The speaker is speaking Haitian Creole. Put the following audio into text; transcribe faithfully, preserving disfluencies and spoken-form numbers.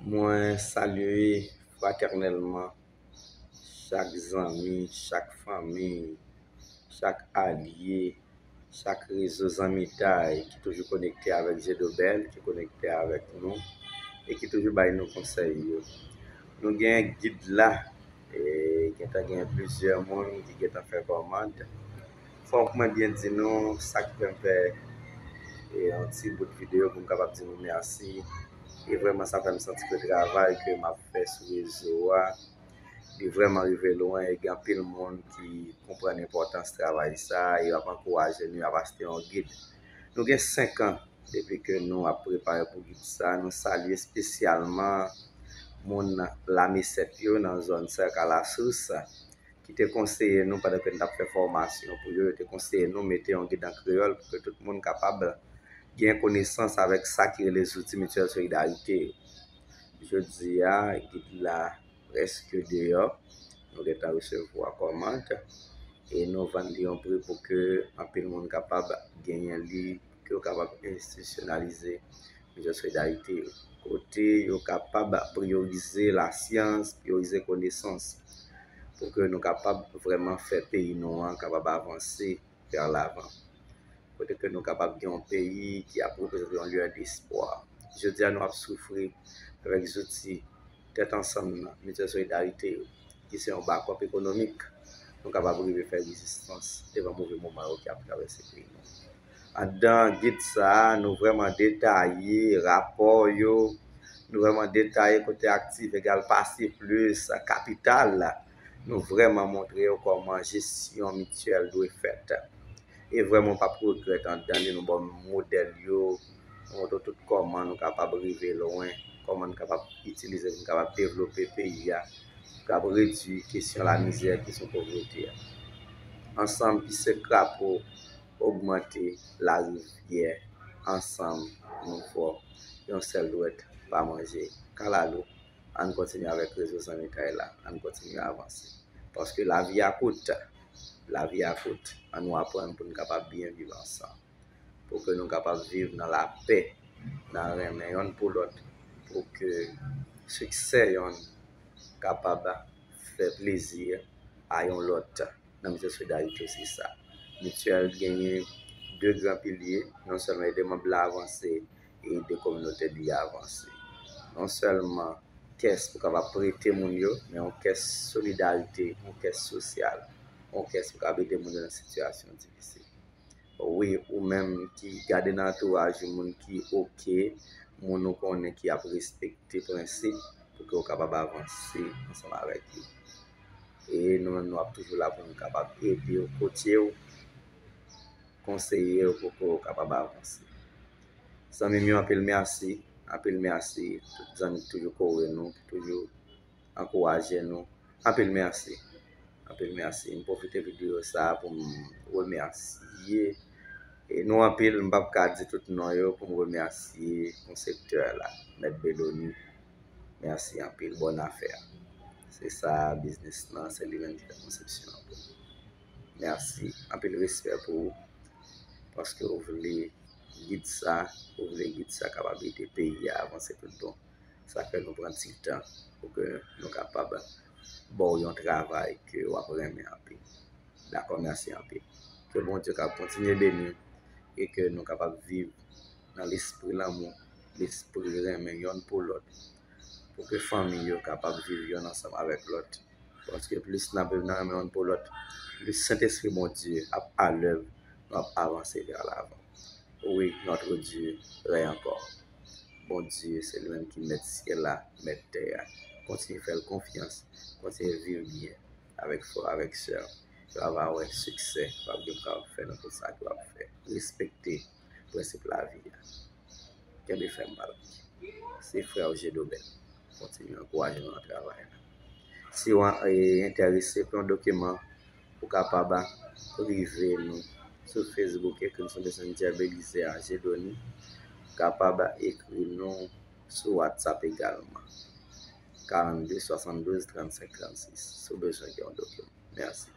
Mwen salye fratènèlman chak zanmi, chak fanmi, chak alye, chak rezo zanmitay ki toujou konekte avèk Jedobèl, ki konekte avèk nou e ki toujou bay nou konsèy yo. Nou gen gid la, e gentan gen plizyè moun ki gentan fè kòmand. Fòk mwen byen di nou sa ki fè m fè e, yon ti bout videyo pou m kapab di nou mèsi. E vrèman, sa fè m santi ke travay ke m ap fè sou rezo a, li vrèman rive lwen e gen anpil moun ki konprann enpòtans travay sa a e y ap ankouraje nou, y ap achte yon gid. Nou gen senk an depi ke nou ap prepare pou gid sa a. Nou salye espesyalman moun Lamesèt yo nan zòn Sèk a Lasous ki te konseye nou pandan ke n t ap fè fòmasyon pou yo. Yo te konseye nou mete yon gid an kreyòl pou ke tout moun kapab gen konesans avèk sa ki rele zouti Mityèl Solidarite yo. Jodi a, gid la prèske deyò. Nou gentan resevwa kòmand e nou vann li yon pri pou ke anpil moun kapab genyen li, pou ke yo kapab enstitisyonalize Mityèl Solidarite yo. Kote yo kapab priyorize lasyans, priyorize konesans, pou ke nou kapab vrèman fè peyi nou an kapab avanse vè lavan. Kote ke nou kapab gen yon peyi ki ap reprezante yon liyè despwa. Jodi a, nou ap soufri avèk zouti tèt ansanm nan, Mityèl Solidarite yo, ki se yon bakòp ekonomik, nou kapab rive fè rezistans devan move moman yo ki ap travèse peyi nou. Anndan gid sa a, nou vrèman detaye rapò yo, nou vrèman detaye kote aktif egal pasif plis kapital la. Nou vrèman montre yo kòman jesyon mityèl dwe fèt. E vrèman, w p ap regrèt anndan li, nou ba w modèl yo, nou montre w tout kòman nou kapab rive lwen, kòman nou kapab itilize, nou kapab devlope peyi a, nou kapab redui kesyon lamizè, kesyon povrete a. Ansanm ki se krapo ogmante larivyè, ansanm nou fò, yon sèl dwèt pa manje kalalou. Ann kontinye avèk rezo zanmitay la, ann kontinye avanse. Paske lavi a kout, lavi a kout, ann nou aprann pou n kapab byen viv ansanm, pou ke nou kapab viv nan lapè, nan renmen yonn pou lòt, pou ke siksè yonn kapab fè plezi a yon lòt. Nan Mityèl Solidarite se sa. Mityèl genyen de gran pilye, non sèlman ede manm la avanse, e ede kominote li avanse. Non sèlman kès pou kapab prete moun yo, men yon kès solidarite, yon kès sosyal, yon kès pou kapab ede moun yo nan sitiyasyon difisil. Wi, ou menm ki gade nan antouraj ou, moun ki oke, moun ou konnen ki ap respekte prensip pou ke w kapab avanse ansanm avèk yo. E nou menm, nou ap toujou la pou nou kapab ede w, kotye w, konseye w pou ke w kapab avanse. Zanmi m yo, anpil mèsi, anpil mèsi. Tout zanmi ki toujou kore nou, ki toujou ankouraje nou. Anpil mèsi. Anpil mèsi. M pwofite videyo sa a pou m remèsye e nou anpil, m p ap ka di tout non yo, pou m remèsye konseptè la, Mèt Beloni. Mèsi anpil, bòn afè. Se sa biznis lan, se li menm ki fè konsepsyon an pou nou. Mèsi, anpil respè pou ou, paske ou vle gid sa, ou vle gid sa kapab ede peyi a avanse tout bon. Sa fè nou pran ti tan pou ke nou kapab ba w yon travay ke w ap renmen anpil. Dakò, mèsi anpil. Ke Bondye ka kontinye beni w e ke nou kapab viv nan lespri lanmou, lespri renmen yonn pou lòt, pou ke fanmi yo kapab viv yonn ansanm avèk lòt. Paske plis n ap viv nan renmen yonn pou lòt, plis Sentespri Bondye ap alèv, nou ap avanse vè lavan. Wi, notre Dieu règne encore. Bondye, se li menm ki mèt syèl la, mèt tè a. Kontinye fè l konfyans, kontinye viv byen avèk frè, avèk sè. Yo ava wè siksè w ap gen pou kapab fè nan tout sa ke w ap fè. Respekte prensip lavi a. Kenbe fèm, pale. Se frè w Jedobèl. Kontinye ankouraje nou nan travay la. Si w enterese pou yon dokiman, ou kapab rive nou sou Facebook, ekri nou sou Messenger Belizaire Jedoni. Ou kapab ekri nou sou WhatsApp egalman. Karannde swasanndouz trannsenk trannsis. Si w bezwen gen yon dokiman. Mèsi.